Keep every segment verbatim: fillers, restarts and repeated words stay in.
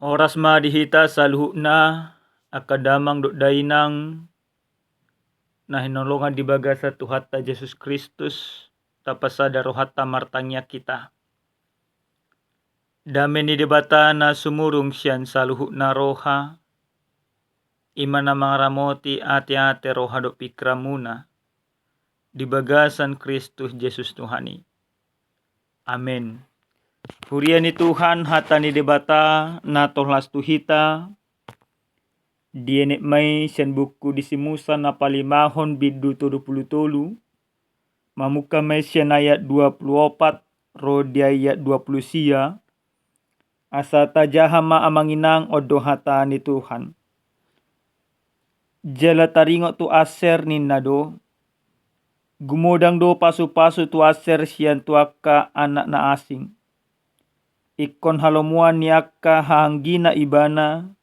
Horas ma di hita saluhutna, angka damang dohot dainang na hinaholongan di bagasan Tuhanta Jesus Kristus, tapasada rohanta martangiang hita. Dame ni Debata na sumurung sian saluhutna roha, i ma na mangaramoti ateate roha dohot pingkiranmuna di bagasan Kristus Jesus Tuhan i. Amen. Huria ni Tuhan, hata ni Debata na tolhas tu hita, dienet ma i sian buku di si Musa na palimahon bindu tolu pulu tolu, mamungka ma i sian ayat dua pulu opat ro di ayat dua pulu sia, asa tajaha ma amang inang on do hata ni Tuhan. Jala taringot tu Asyer ninna do, gumodang do pasupasu tu Asyer sian tu angka anak na asing. Ingkon halomoan ni angka hahanggina ibana,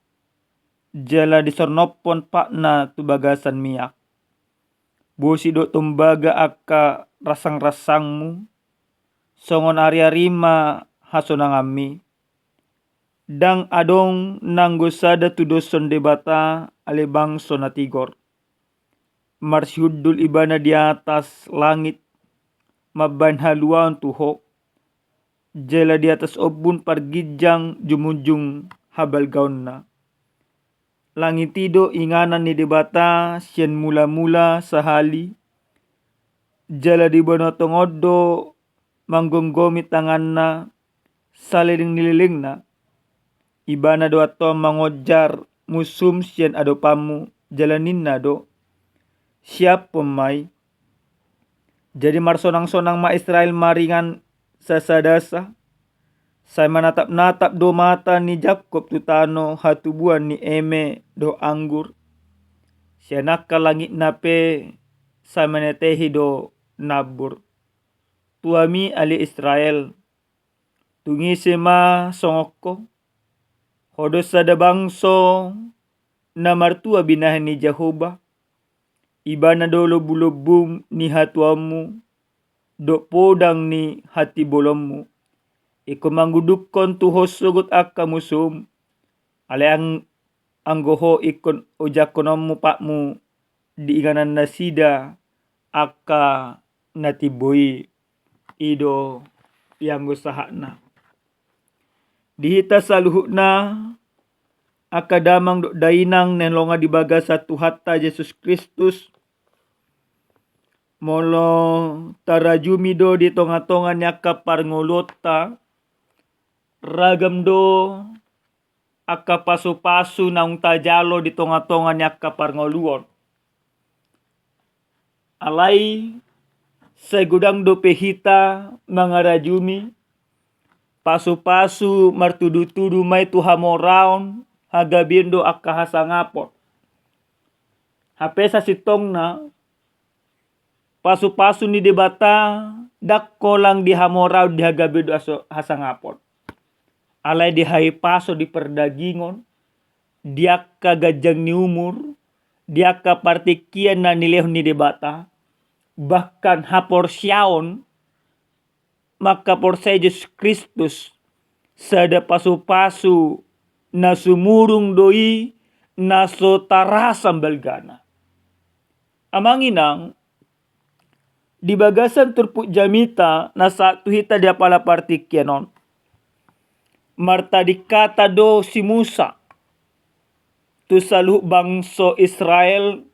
jala disornophon patna tu bagasan miak. Bosi do tombaga angka rasangrasangmu, songon ariari ma hasonanganmi. Ndang adong nanggo sada tudoshon Debata ale bangso na tigor. Marsihundul ibana di atas langit, mambahen haluaon tu ho, jala di atas ombun parginjang jumunjung habalgaonna. Langit i do inganan ni Debata sian mulamula sahali, jala di banua tonga on do manggomgomi tanganna saleleng ni lelengna. Ibana do antong mangonjar musum sian adopanmu, jala ninna do, siaphon ma i. Jadi marsonangsonang ma Israel maringan sasadasa, sai manatapnatap do mata ni Jakkob tu tano hatubuan ni eme dohot anggur. Sian angka langitna pe sai manetehi do nambur. Tu hami ale Israel, tung ise ma songon ho? Ho do sada bangso na martua binahen ni Jahowa. Ibana do lombulombu ni hatuaonmu dohot podang ni hatibolonmu. Ingkon mangudukkon tu ho sogot angka musum. Alai ang-, anggo ho ingkon ojakkononmu patmu di inganannasida angka na timbo i. I do ianggo sahatna. Di hita saluhutna, angka damang dohot dainang na hinaholongan di bagasan Tuhanta Jesus Kristus, molo tarajumi do di tongatonga ni angka parngoluonta, ragam do angka pasupasu naung tajalo di tongatonga ni angka parngoluon. Alai sai godang dope hita mangarajumi pasupasu martudutudu ma i tu hamoraon, hagabeon dohot angka hasangapon. Hape sasintongna, pasupasu ni Debata ndang holan di hamoraon, di hagabeon dohot hasangapon. Alai di hahipason di pardagingon, di angka ganjang ni umur, di angka partingkian na nilehon ni Debata, bahkan haporseaon mangkaporseai Jesus Kristus, sada pasupasu na sumurung do i, na so tarasam balgana. Amang inang, di bagasan turpuk jamita na sahat tu hita di apala partingkian on, martadingkata do si Musa tu saluhut bangso Israel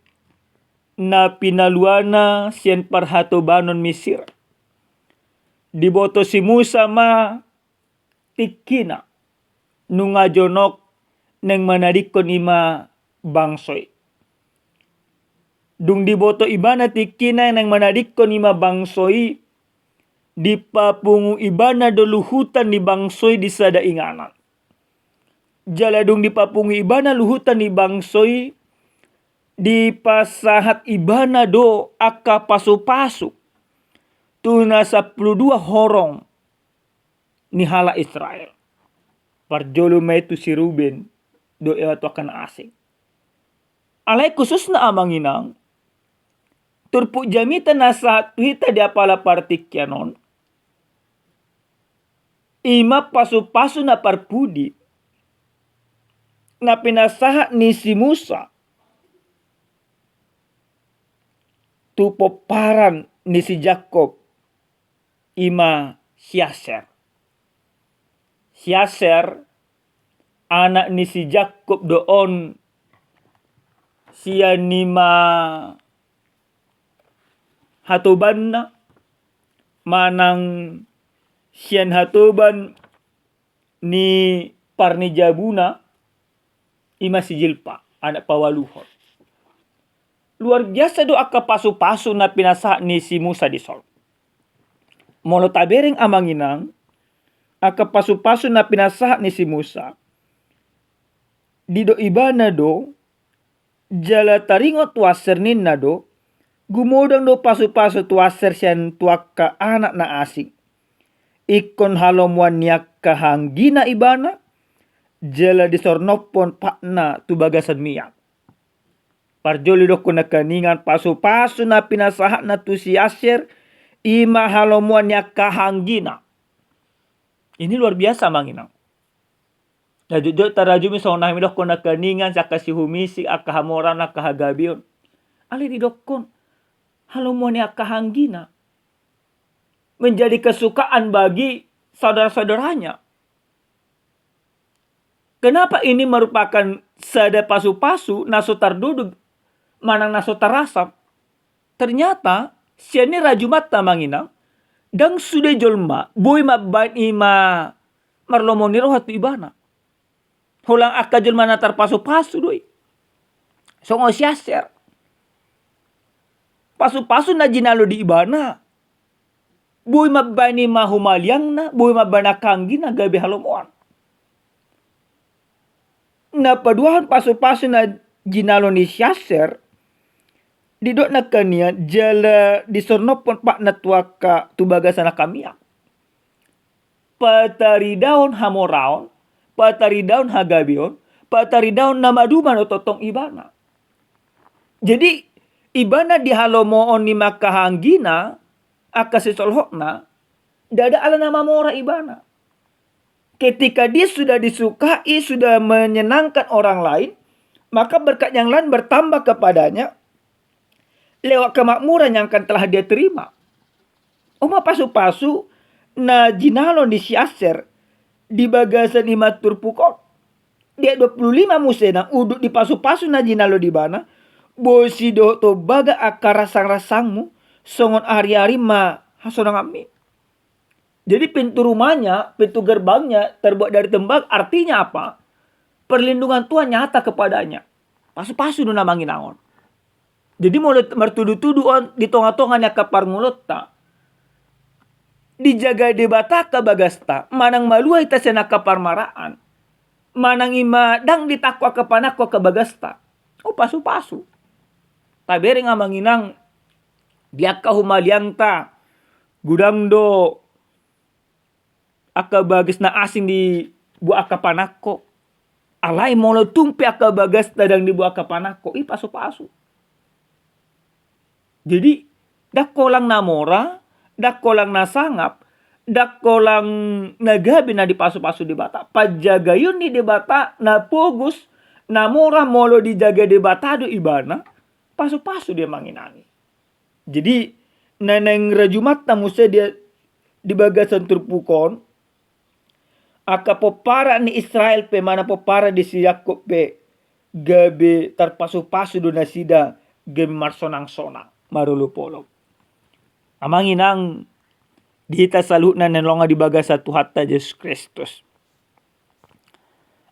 na pinaluana sian parhatobanon Misir. Diboto si Musa ma tingkina nunga jonok naeng manadingkon i ma bangso i. Dung diboto ibana tingkina naeng manadingkon i ma bangso i, dipapungu ibana do luhutan ni bangso i di sada inganan. Jala dung dipapungu ibana luhutan ni bangso i, dipasahat ibana do angka pasupasu tu na sampulu dua horong ni halak Israel. Parjolo ma i tu si Ruben dohot tu angka na asing. Alai khususna amang inang, turpuk jamita na sahat tu hita di apala partingkian on, i ma pasupasu na parpudi na pinasahat ni si Musa tu pomparan ni si Jakkob, i ma si Aser. Si Aser, anak ni si Jakkob do on, sian i ma hatobanna, manang sian hatoban ni par ni jabuna, i ma si Jilpa, anak paualuhon. Luar biasa do angka pasupasu na pinasahat ni si Musa dison. Molo tabereng amang inang, angka pasupasu na pinasahat ni si Musa, didok ibana do, jala taringot tu Aser ninna do, gumodang do pasupasu tu Aser sian tu angka anak na asing. Ingkon halomoan ni angka haanggina ibana, jala disornophon patna tu bagasan miak. Parjolo didokkon nangkiningan, pasupasu na pinasahatna tu si Aser, i ma halomoan ni angka haanggina. Ini luar biasa amang inang. Na jotjot tarajumi songon na hami dokkon nangkiningan, angka sihumisik, angka hamoraon, angka hagabeon. Alai didokkon halomoan ni angka haanggina, menjadi kesukaan bagi saudara-saudaranya. Kenapa ini merupakan sada pasupasu na so tarduga manang na so tarasam? Ternyata sian i rajumanta amang inang, ndang sude jolma boi mambaen i ma marlomo ni roha tu ibana. Holan angka jolma na tarpasupasu do i. Songon si Aser, pasupasu na jinalo di ibana, boi mambaen i ma humaliangna, boi mambaen angka haanggina gabe halomoan. Na paduahon pasupasu na jinalo ni si Aser, didok nangkiningan, jala disornophon patna tu angka, tu bagasan angka miak. Pataridaon hamoraon, pataridaon hagabeon, pataridaon na maduma do tongtong ibana. Jadi ibana dihalomoon i ma angka haanggina, angka sisolhotna, ndada ala na mamora ibana. Ketika dia sudah disukai, sudah menyenangkan orang lain, maka berkat yang lain bertambah kepadanya lewat kemakmuran yang akan telah dia terima. On ma pasupasu na jinalo ni si Aser di bagasan i ma turpuk on. Di ayat dua puluh lima muse nang unduk di pasupasu na jinalo di ibana, bosi dohot tombaga angka rasangrasangmu, songon ariari ma hasonanganmi. Jadi pintu rumahnya, pintu gerbangnya terbuat dari tembaga, artinya apa? Perlindungan Tuhan nyata kepadanya. Pasupasu do na amang inang on. Jadi molo martudutudu on di tongatonga ni angka parngoluonta, dijaga Debata angka bagasta, manang malua hita sian angka parmaraan, manang i ma ndang ditangko angka panangko angka bagasta, on pasupasu. Tabereng amang inang, di angka humaliangta, godang do angka bagas na asing dibuat angka panangko. Alai molo tung pe angka bagasta ndang dibuat angka panangko, i pasupasu. Jadi ndang holan na mora, ndang holan na sangap, ndang holan na gabe na dipasupasu Debata. Panjagaion ni Debata na pogos, na mora, molo dijaga Debata do ibana, pasupasu do amang inang i. Jadi na naeng rajumanta muse di, di bagasan turpuk on, angka pomparan ni Israel pe manang pomparan ni si Jakkob pe gabe tarpasupasu do nasida, gabe marsonangsonang, marolopolop. Amang inang, di hita saluhutna na nilonga di bagasan Tuhanta Jesus Kristus,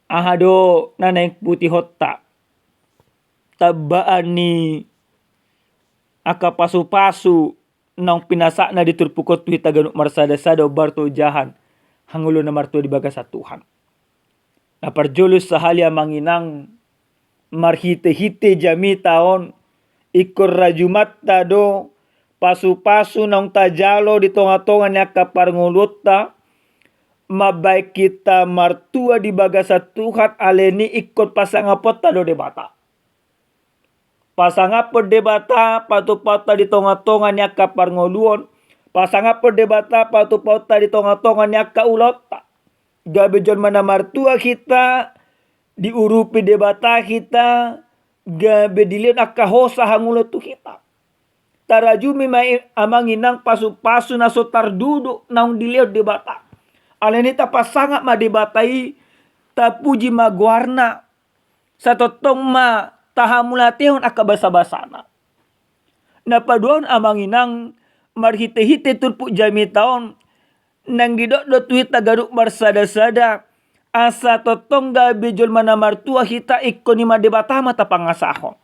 aha do na naeng putihonta tambaan ni angka pasupasu naung pinasahatna di turpuk on tu hita ganup marsadasada, hombar tu ojahan hangoluan na martua di bagasan Tuhan? Na parjolo sahali amang inang, marhitehite jamita on, ingkon rajumanta do pasupasu naung tajalo di tongatonga ni angka parngoluonta, mambahen hita martua di bagasan Tuhan, alani ingkon pasangaponta do Debata. Pasangaphon Debata patupaonta di tongatonga ni angka parngoluon, pasangaphon Debata patupaonta di tongatonga ni angka ulaonta. Gabe jolma na martua hita, diurupi Debata hita, gabe dilehon angka hosa hangoluan tu hita. Tarajumi ma i amang inang pasupasu na so tardudu naung dilehon Debata. Alani i tapasangap ma Debata i, tapuji ma goarna, sai tongtong ma tahamauliatehon angka basabasana. Na paduahon amang inang, marhitehite turpuk jamita on, naeng didok do tu hita ganup marsadasada, asa tongtong gabe jolma na martua hita, ingkon i ma Debata ma tapangasahon.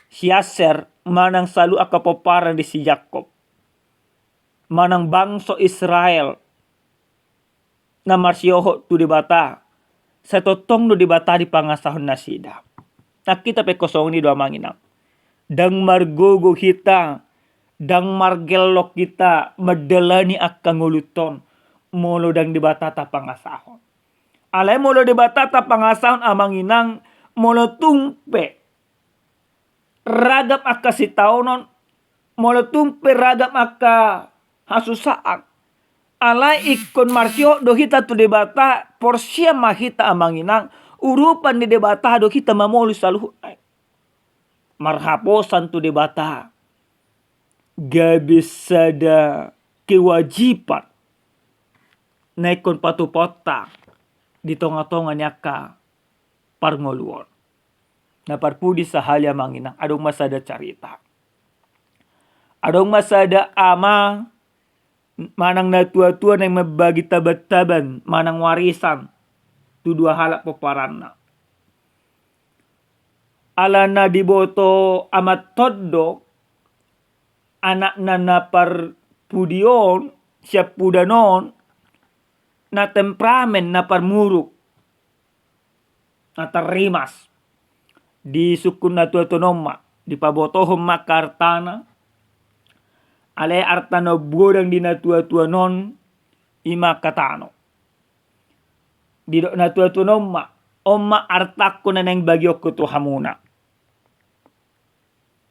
Si Aser manang saluhut angka pomparan ni si Jakkob, manang bangso Israel na marsiohot tu Debata, sai tongtong do Debata dipangasahon nasida. Nang hita pe ingkon songon i do amang inang. Ndang margogo hita, ndang margellok hita mandalani angka ngolunta on, molo ndang Debata tapangasahon. Alai molo Debata tapangasahon amang inang, molo tung pe ragam angka sitaonon, molo tung pe ragam angka hasusaan, alai ingkon marsiohot do hita tu Debata, porsea ma hita amang inang, urupan ni Debata do hita mamolus saluhutna i. Marhaposan tu Debata, gabe sada kewajiban na ingkon patupaonta di tongatonga ni angka parngoluon. Na parpudi sahali amang inang, adong ma sada carita. Adong ma sada ama manang natuatua naeng mambagi tabantaban manang warisan tu dua halak pomparanna. Alana diboto amanta on do anakna na parpudi on, siampudan on, na temperamen, na parmuruk, na tarrimas. Disungkun natuatua on ma, dipabotohon ma angka artana. Alai arta na godang di natuatua on, i ma angka tano. Didok natuatua on ma, on ma artangku na naeng bagionku tu hamuna.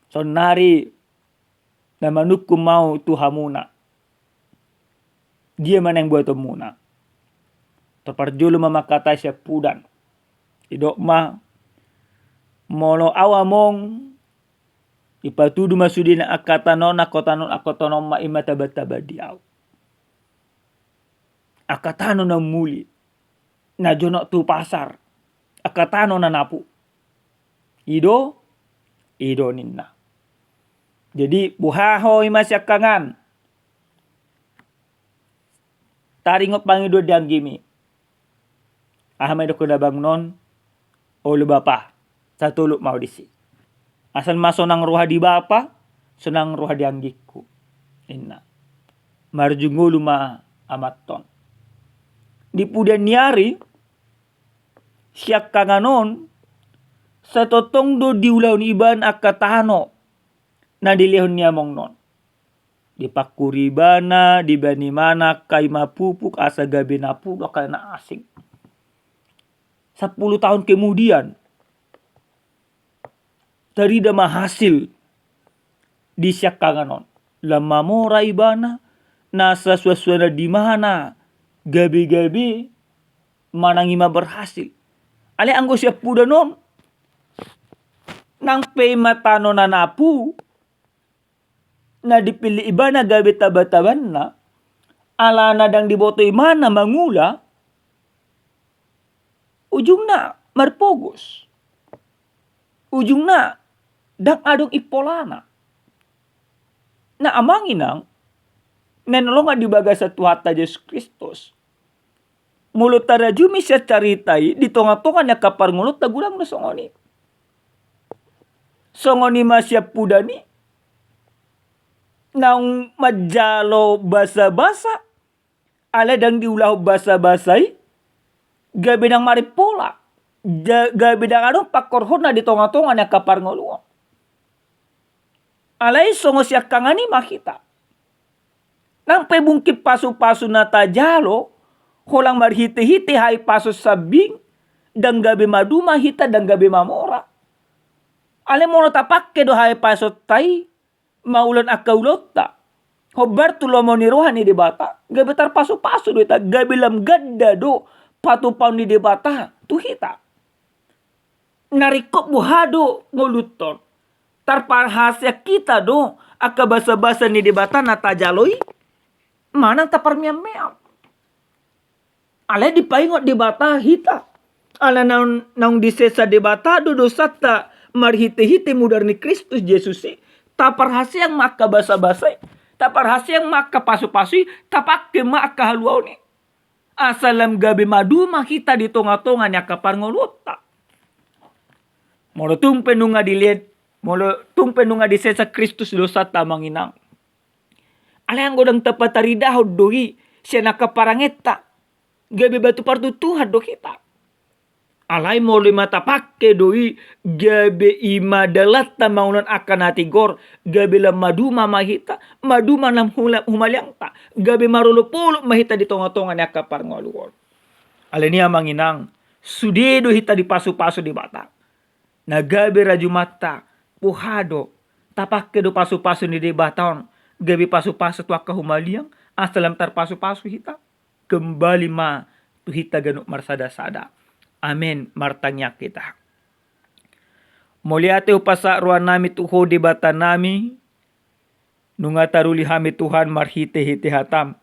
Saonnari na manungkun ma au tu hamuna, dia ma naeng buatonmuna? Tarparjolo ma mangkatai siampudan. Didok ma, molo au among, dipatudu ma sude na angka tano on, angka tano on, angka tano on ma i ma tabantaban di au. Angka tano na umuli, na jonok tu pasar, angka tano na napu. I do, i do ninna. Jadi boha ho i ma siangkangan, taringot pangidoan di anggimi. Aha ma didok ni abang on? Olo bapa, satolop ma au disi. Asal ma sonang roha di bapa, sonang roha di anggingku, ninna. Marujung ngolu ma amanta on. Di pudian ni ari, siangkangan on, sai tongtong do diulahon ibana angka tano na dilehon ni amongna on. Dipangkuri ibana, dibaen ibana angka i ma pupuk asa gabe napu dohot angka na asing. Sapuluh tahun kemudian, tarida ma hasil di siangkangan on. Lam mamora ibana, nasa suansuanan di ibana gabegabe, manang i ma berhasil. Alai anggo siampudan on, nang pe i ma tano na napu, na dipillit ibana gabe tabantabanna, alana ndang diboto ibana mangula, ujungna marpogos. Ujungna ndang adong impolana. Na amang inang, na hinaholongan di bagasan Tuhanta Jesus Kristus, molo tarajumi sian carita i, di tongatonga ni angka parngoluonta godang do songon i. Songon i ma siampudan i, naung manjalo basabasa, alai ndang diulahon basabasa i gabe ndang marimpola, ja-, gabe ndang adong pangkorhonna di tongatonga ni angka parngoluon. Alai songon siangkangan i ma hita. Nang pe mungkin pasupasu na tajalo, holan marhitehite hahipason sambing, ndang gabe maduma hita, ndang gabe mamora. Alai molo tapangke do hahipasonta i mangulahon angka ulaonta hombar tu lomo ni roha ni Debata, gabe tarpasupasu do hita, gabe lam ganda do patupaon ni Debata tu hita. Na ringkot boha do ngolunta on? Tarparhaseang hita do angka basabasa ni Debata na tajalo i manang taparmeammeam? Alai dipaingot Debata hita, ala naung, naung disesa Debata do dosanta marhitehite mudar ni Kristus Jesus i. Taparhaseang ma angka basabasa i, taparhaseang ma angka pasupasu i, tapangke ma angka haluaon i, asa lam gabe maduma hita di tongatonga ni angka parngoluonta. Molo tung pe nunga dilehon, molo tung pe nunga disesa Kristus dosanta, amang inang, alai anggo ndang tapataridahon do i sian angka parangenta, gabe batu partutuhan do hita. Alai molo i ma tapangke do i, gabe i ma dalanta mangulahon angka na tigor, gabe lam maduma ma hita, maduma lam hula-, humaliangta, gabe marolopolop ma hita di tongatonga ni angka parngoluon. Alani i, amang inang, sude do hita dipasupasu Debata. Na gabe rajumanta, boha do? Tapangke do pasupasu ni Debata on gabe pasupasu tu angka humaliang, asa lam tarpasupasu hita? Kembali ma tu hita ganup marsadasada. Amen. Martangiang hita. Mauliate hupasahat rohanami tu Ho Debatanami, nunga taruli hami Tuhan marhitehite hataM.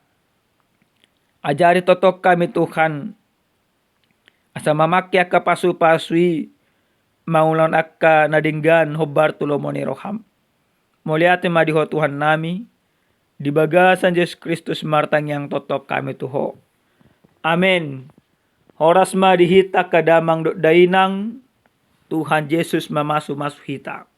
Ajari tongtong hami Tuhan, asa mamangke angka pasupasu i mangulahon angka na denggan hombar tu lomo ni rohaM. Mauliate ma di Ho Tuhannami, di bagasan Jesus Kristus martangiang tongtong hami tu Ho. Amen. Horas ma di hita angka damang dohot dainang, Tuhan Jesus mamasumasu hita.